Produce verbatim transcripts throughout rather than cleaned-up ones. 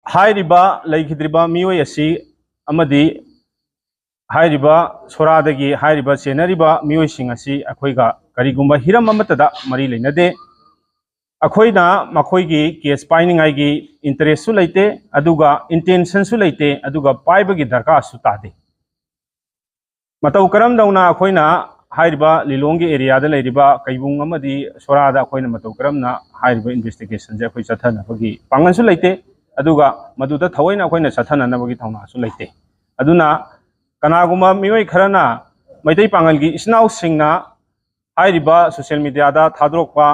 ꯍꯥꯏꯔꯤꯕ ꯂꯩꯈꯤꯗ꯭ꯔꯤꯕ ꯃꯤꯑꯣꯏ ꯑꯁꯤ ꯑꯃꯗꯤ ꯍꯥꯏꯔꯤꯕ ꯁꯣꯔꯥꯗꯒꯤ ꯍꯥꯏꯔꯤꯕ ꯆꯦꯟꯅꯔꯤꯕ ꯃꯤꯑꯣꯏꯁꯤꯡ ꯑꯁꯤ ꯑꯩꯈꯣꯏꯒ ꯀꯔꯤꯒꯨꯝꯕ ꯍꯤꯔꯝ ꯑꯃꯠꯇꯗ ꯃꯔꯤ ꯂꯩꯅꯗꯦ꯫ ꯑꯩꯈꯣꯏꯅ ꯃꯈꯣꯏꯒꯤ ꯀꯦꯁ ꯄꯥꯏꯅꯤꯡꯉꯥꯏꯒꯤ ꯏꯟꯇꯔꯦꯁꯁꯨ ꯂꯩꯇꯦ, ꯑꯗꯨꯒ ꯏꯟꯇꯦꯟꯁꯟꯁꯨ ꯂꯩꯇꯦ, ꯑꯗꯨꯒ ꯄꯥꯏꯕꯒꯤ ꯗꯔꯀꯥꯔꯁꯨ ꯇꯥꯗꯦ꯫ ꯃꯇꯧ ꯀꯔꯝꯗꯧꯅ ꯑꯩꯈꯣꯏꯅ ꯍꯥꯏꯔꯤꯕ ꯂꯤꯂꯣꯡꯒꯤ ꯑꯦꯔꯤꯌꯥꯗ ꯂꯩꯔꯤꯕ ꯀꯩꯕꯨꯡ ꯑꯃꯗꯤ ꯁꯣꯔꯥꯗ ꯑꯩꯈꯣꯏꯅ ꯃꯇꯧ ꯀꯔꯝꯅ ꯍꯥꯏꯔꯤꯕ ꯏꯟꯚꯦꯁꯇꯤꯒꯦꯁꯟꯁꯦ ꯑꯩꯈꯣꯏ ꯆꯠꯊꯅꯕꯒꯤ ꯄꯥꯡꯒꯜꯁꯨ ꯂꯩꯇꯦ, ꯑꯗꯨꯒ ꯃꯗꯨꯗ ꯊꯑꯣꯏꯅ ꯑꯩꯈꯣꯏꯅ ꯆꯠꯊꯅꯅꯕꯒꯤ ꯊꯧꯅꯥꯁꯨ ꯂꯩꯇꯦ꯫ ꯑꯗꯨꯅ ꯀꯅꯥꯒꯨꯝꯕ ꯃꯤꯑꯣꯏ ꯈꯔꯅ ꯃꯩꯇꯩ ꯄꯥꯉꯜꯒꯤ ꯏꯆꯤꯟ ꯏꯅꯥꯎꯁꯤꯡꯅ ꯍꯥꯏꯔꯤꯕ ꯁꯣꯁꯤꯌꯦꯜ ꯃꯤꯗꯤꯌꯥꯗ ꯊꯥꯗꯣꯔꯛꯄ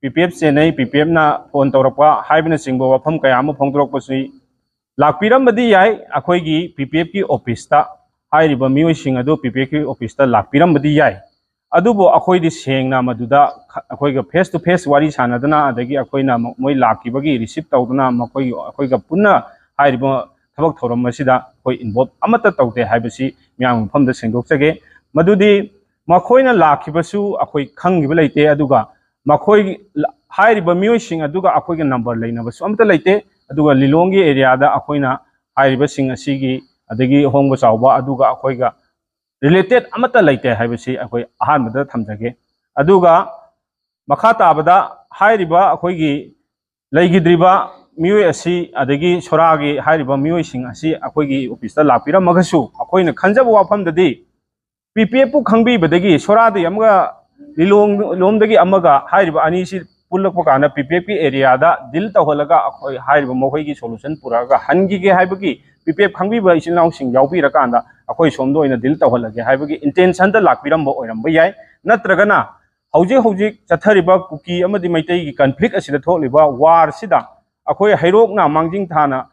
ꯄꯤ ꯄꯤ ꯑꯦꯐ ꯆꯦꯟꯅꯩ, ꯄꯤ ꯄꯤ ꯑꯦꯐꯅ ꯐꯣꯟ ꯇꯧꯔꯛꯄ ꯍꯥꯏꯕꯅꯆꯤꯡꯕ ꯋꯥꯐꯝ ꯀꯌꯥ ꯑꯃ ꯐꯣꯡꯗꯣꯔꯛꯄꯁꯤ ꯂꯥꯛꯄꯤꯔꯝꯕꯗꯤ ꯌꯥꯏ꯫ ꯑꯩꯈꯣꯏꯒꯤ ꯄꯤ ꯄꯤ ꯑꯦꯐꯀꯤ ꯑꯣꯐꯤꯁꯇ ꯍꯥꯏꯔꯤꯕ ꯃꯤꯑꯣꯏꯁꯤꯡ ꯑꯗꯨ ꯄꯤ ꯄꯤ ꯑꯦꯐꯀꯤ ꯑꯣꯐꯤꯁꯇ ꯂꯥꯛꯄꯤꯔꯝꯕꯗꯤ ꯌꯥꯏ, ꯑꯗꯨꯕꯨ ꯑꯩꯈꯣꯏꯗꯤ ꯁꯦꯡꯅ ꯃꯗꯨꯗ ꯈ-, ꯑꯩꯈꯣꯏꯒ ꯐꯦꯁ ꯇꯨ ꯐꯦꯁ ꯋꯥꯔꯤ ꯁꯥꯟꯅꯗꯅ, ꯑꯗꯒꯤ ꯑꯩꯈꯣꯏꯅ ꯃ-, ꯃꯣꯏ ꯂꯥꯛꯈꯤꯕꯒꯤ ꯔꯤꯁꯤꯞ ꯇꯧꯗꯅ, ꯃꯈꯣꯏꯒꯤ, ꯑꯩꯈꯣꯏꯒ ꯄꯨꯟꯅ ꯍꯥꯏꯔꯤꯕ ꯊꯕꯛ ꯊꯧꯔꯝ ꯑꯁꯤꯗ ꯑꯩꯈꯣꯏ ꯏꯟꯚꯣꯜꯕ ꯑꯃꯠꯇ ꯇꯧꯗꯦ ꯍꯥꯏꯕꯁꯤ ꯃꯤꯌꯥꯝꯒꯤ ꯃꯐꯝꯗ ꯁꯦꯡꯗꯣꯛꯆꯒꯦ꯫ ꯃꯗꯨꯗꯤ ꯃꯈꯣꯏꯅ ꯂꯥꯛꯈꯤꯕꯁꯨ ꯑꯩꯈꯣꯏ ꯈꯪꯈꯤꯕ ꯂꯩꯇꯦ, ꯑꯗꯨꯒ ꯃꯈꯣꯏ ꯍꯥꯏꯔꯤꯕ ꯃꯤꯑꯣꯏꯁꯤꯡ ꯑꯗꯨꯒ ꯑꯩꯈꯣꯏꯒ ꯅꯝꯕꯔ ꯂꯩꯅꯕꯁꯨ ꯑꯃꯠꯇ ꯂꯩꯇꯦ꯫ ꯑꯗꯨꯒ ꯂꯤꯂꯣꯡꯒꯤ ꯑꯦꯔꯤꯌꯥꯗ ꯑꯩꯈꯣꯏꯅ ꯍꯥꯏꯔꯤꯕꯁꯤꯡ ꯑꯁꯤꯒꯤ, ꯑꯗꯒꯤ ꯍꯣꯡꯕ ꯆꯥꯎꯕ ꯑꯗꯨꯒ ꯑꯩꯈꯣꯏꯒ ꯔꯤꯂꯦꯇꯦꯠ ꯑꯃꯠꯇ ꯂꯩꯇꯦ ꯍꯥꯏꯕꯁꯤ ꯑꯩꯈꯣꯏ ꯑꯍꯥꯟꯕꯗ ꯊꯝꯖꯒꯦ꯫ ꯑꯗꯨꯒ ꯃꯈꯥ ꯇꯥꯕꯗ ꯍꯥꯏꯔꯤꯕ ꯑꯩꯈꯣꯏꯒꯤ ꯂꯩꯈꯤꯗ꯭ꯔꯤꯕ ꯃꯤꯑꯣꯏ ꯑꯁꯤ, ꯑꯗꯒꯤ ꯁꯣꯔꯥꯒꯤ ꯍꯥꯏꯔꯤꯕ ꯃꯤꯑꯣꯏꯁꯤꯡ ꯑꯁꯤ ꯑꯩꯈꯣꯏꯒꯤ ꯑꯣꯐꯤꯁꯇ ꯂꯥꯛꯄꯤꯔꯝꯃꯒꯁꯨ, ꯑꯩꯈꯣꯏꯅ ꯈꯟꯖꯕ ꯋꯥꯐꯝꯗꯗꯤ ꯄꯤ ꯄꯤ ꯑꯦꯐꯄꯨ ꯈꯪꯕꯤꯕꯗꯒꯤ ꯁꯣꯔꯥꯗꯒꯤ ꯑꯃꯒ ꯂꯤꯂꯣꯡ ꯂꯣꯝꯗꯒꯤ ꯑꯃꯒ ꯍꯥꯏꯔꯤꯕ ꯑꯅꯤꯁꯤ ꯄꯨꯜꯂꯛꯄ ꯀꯥꯟꯗ ꯄꯤ ꯄꯤ ꯑꯦꯐꯀꯤ ꯑꯦꯔꯤꯌꯥꯗ ꯗꯤꯜ ꯇꯧꯍꯜꯂꯒ ꯑꯩꯈꯣꯏ ꯍꯥꯏꯔꯤꯕ ꯃꯈꯣꯏꯒꯤ ꯁꯣꯂꯨꯁꯟ ꯄꯨꯔꯛꯑꯒ ꯍꯟꯈꯤꯒꯦ ꯍꯥꯏꯕꯒꯤ ꯄꯤ ꯄꯤ ꯑꯦꯐ ꯈꯪꯕꯤꯕ ꯏꯆꯤꯜ ꯏꯅꯥꯎꯁꯤꯡ ꯌꯥꯎꯕꯤꯔꯀꯥꯟꯗ ꯑꯩꯈꯣꯏ ꯁꯣꯝꯗ ꯑꯣꯏꯅ ꯗꯤꯜ ꯇꯧꯍꯜꯂꯒꯦ ꯍꯥꯏꯕꯒꯤ ꯏꯟꯇꯦꯟꯁꯟꯗ ꯂꯥꯛꯄꯤꯔꯝꯕ ꯑꯣꯏꯔꯝꯕ ꯌꯥꯏ꯫ ꯅꯠꯇ꯭ꯔꯒꯅ ꯍꯧꯖꯤꯛ ꯍꯧꯖꯤꯛ ꯆꯠꯊꯔꯤꯕ ꯀꯨꯀꯤ ꯑꯃꯗꯤ ꯃꯩꯇꯩꯒꯤ ꯀꯟꯐ꯭ꯂꯤꯛ ꯑꯁꯤꯗ ꯊꯣꯛꯂꯤꯕ ꯋꯥꯔꯁꯤꯗ ꯑꯩꯈꯣꯏ ꯍꯩꯔꯣꯛꯅ ꯃꯥꯡꯖꯤꯟ ꯊꯥꯅ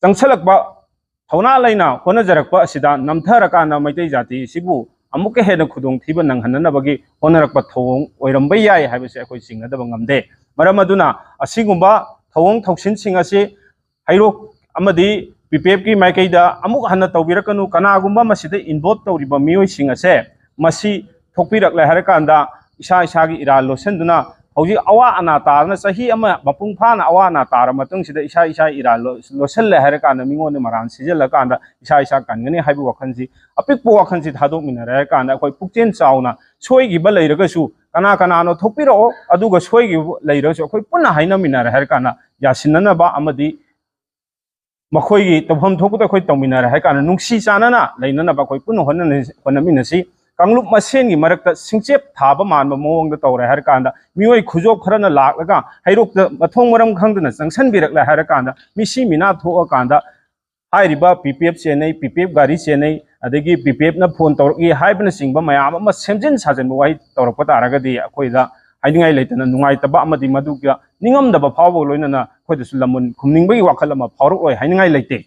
ꯆꯪꯁꯜꯂꯛꯄ, ꯊꯧꯅꯥ ꯂꯩꯅ ꯍꯣꯠꯅꯖꯔꯛꯄ ꯑꯁꯤꯗ ꯅꯝꯊꯔꯀꯥꯟꯗ ꯃꯩꯇꯩ ꯖꯥꯇꯤ ꯑꯁꯤꯕꯨ ꯑꯃꯨꯛꯀ ꯍꯦꯟꯅ ꯈꯨꯗꯣꯡꯊꯤꯕ ꯅꯪꯍꯟꯅꯅꯕꯒꯤ ꯍꯣꯠꯅꯔꯛꯄ ꯊꯧꯑꯣꯡ ꯑꯣꯏꯔꯝꯕ ꯌꯥꯏ ꯍꯥꯏꯕꯁꯤ ꯑꯩꯈꯣꯏ ꯆꯤꯡꯅꯗꯕ ꯉꯝꯗꯦ꯫ ꯃꯔꯝ ꯑꯗꯨꯅ ꯑꯁꯤꯒꯨꯝꯕ ꯊꯧꯑꯣꯡ ꯊꯧꯁꯤꯟꯁꯤꯡ ꯑꯁꯤ ꯍꯩꯔꯣꯛ ꯑꯃꯗꯤ ꯄꯤ ꯄꯤ ꯑꯦꯐꯀꯤ ꯃꯥꯏꯀꯩꯗ ꯑꯃꯨꯛ ꯍꯟꯅ ꯇꯧꯕꯤꯔꯛꯀꯅꯨ꯫ ꯀꯅꯥꯒꯨꯝꯕ ꯃꯁꯤꯗ ꯏꯟꯚꯣꯜꯕ ꯇꯧꯔꯤꯕ ꯃꯤꯑꯣꯏꯁꯤꯡ ꯑꯁꯦ ꯃꯁꯤ ꯊꯣꯛꯄꯤꯔꯛꯂꯦ ꯍꯥꯏꯔꯀꯥꯟꯗ ꯏꯁꯥ ꯏꯁꯥꯒꯤ ꯏꯔꯥꯜ ꯂꯣꯠꯁꯤꯟꯗꯨꯅ ꯍꯧꯖꯤꯛ ꯑꯋꯥ ꯑꯅꯥ ꯇꯥꯗꯅ ꯆꯍꯤ ꯑꯃ ꯃꯄꯨꯡ ꯐꯥꯅ ꯑꯋꯥ ꯑꯅꯥ ꯇꯥꯔ ꯃꯇꯨꯡꯁꯤꯗ ꯏꯁꯥ ꯏꯁꯥ ꯏꯔꯥꯜ ꯂꯣ-, ꯂꯣꯠꯁꯤꯜꯂꯦ ꯍꯥꯏꯔ ꯀꯥꯟꯗ, ꯃꯤꯉꯣꯟꯗ ꯃꯔꯥꯟ ꯁꯤꯖꯤꯜꯂꯀꯥꯟꯗ ꯏꯁꯥ ꯏꯁꯥ ꯀꯟꯒꯅꯤ ꯍꯥꯏꯕ ꯋꯥꯈꯜꯁꯤ, ꯑꯄꯤꯛꯄ ꯋꯥꯈꯜꯁꯤ ꯊꯥꯗꯣꯛꯃꯤꯟꯅꯔꯦ ꯍꯥꯏꯔ ꯀꯥꯟꯗ, ꯑꯩꯈꯣꯏ ꯄꯨꯛꯆꯦꯜ ꯆꯥꯎꯅ ꯁꯣꯏꯈꯤꯕ ꯂꯩꯔꯒꯁꯨ, ꯀꯅꯥ ꯀꯅꯥꯅꯣ ꯊꯣꯛꯄꯤꯔꯛꯑꯣ, ꯑꯗꯨꯒ ꯁꯣꯏꯈꯤꯕ ꯂꯩꯔꯒꯁꯨ ꯑꯩꯈꯣꯏ ꯄꯨꯟꯅ ꯍꯥꯏꯅꯃꯤꯟꯅꯔꯦ ꯍꯥꯏꯔ ꯀꯥꯟꯗ, ꯌꯥꯁꯤꯟꯅꯅꯕ ꯑꯃꯗꯤ ꯃꯈꯣꯏꯒꯤ ꯇꯧꯐꯝ ꯊꯣꯛꯄꯗ ꯑꯩꯈꯣꯏ ꯇꯧꯃꯤꯟꯅꯔꯦ ꯍꯥꯏ ꯀꯥꯟꯗ, ꯅꯨꯡꯁꯤ ꯆꯥꯟꯅꯅ ꯂꯩꯅꯅꯕ ꯑꯩꯈꯣꯏ ꯄꯨꯟꯅ ꯍꯣꯠꯅ-, ꯍꯣꯠꯅꯃꯤꯟꯅꯁꯤ꯫ ꯀꯥꯡꯂꯨꯞ ꯃꯁꯦꯟꯒꯤ ꯃꯔꯛꯇ ꯁꯤꯡꯆꯦꯞ ꯊꯥꯕ ꯃꯥꯟꯕ ꯃꯑꯣꯡꯗ ꯇꯧꯔꯦ ꯍꯥꯏꯔ ꯀꯥꯟꯗ, ꯃꯤꯑꯣꯏ ꯈꯨꯖꯣꯞ ꯈꯔꯅ ꯂꯥꯛꯂꯒ ꯍꯩꯔꯣꯛꯇ ꯃꯊꯣꯡ ꯃꯔꯝ ꯈꯪꯗꯅ ꯆꯪꯁꯤꯟꯕꯤꯔꯛꯂꯦ ꯍꯥꯏꯔ ꯀꯥꯟꯗ, ꯃꯤꯁꯤ ꯃꯤꯅꯥ ꯊꯣꯛꯑꯀꯥꯟꯗ ꯍꯥꯏꯔꯤꯕ ꯄꯤ ꯄꯤ ꯑꯦꯐ ꯆꯦꯟꯅꯩ, ꯄꯤ ꯄꯤ ꯑꯦꯐ ꯒꯥꯔꯤ ꯆꯦꯟꯅꯩ, ꯑꯗꯒꯤ ꯄꯤ ꯄꯤ ꯑꯦꯐꯅ ꯐꯣꯟ ꯇꯧꯔꯛꯏ ꯍꯥꯏꯕꯅꯆꯤꯡꯕ ꯃꯌꯥꯝ ꯑꯃ ꯁꯦꯝꯖꯤꯟ ꯁꯥꯖꯤꯟꯕ ꯋꯥꯍꯩ ꯇꯧꯔꯛꯄ ꯇꯥꯔꯒꯗꯤ, ꯑꯩꯈꯣꯏꯗ ꯍꯥꯏꯅꯤꯡꯉꯥꯏ ꯂꯩꯇꯅ ꯅꯨꯡꯉꯥꯏꯇꯕ ꯑꯃꯗꯤ ꯃꯗꯨꯒ ꯅꯤꯡꯉꯝꯗꯕ ꯐꯥꯎꯕꯒ ꯂꯣꯏꯅꯅ ꯑꯩꯈꯣꯏꯗꯁꯨ ꯂꯃꯟ ꯈꯨꯝꯅꯤꯡꯕꯒꯤ ꯋꯥꯈꯜ ꯑꯃ ꯐꯥꯎꯔꯛꯂꯣꯏ ꯍꯥꯏꯅꯤꯡꯉꯥꯏ ꯂꯩꯇꯦ꯫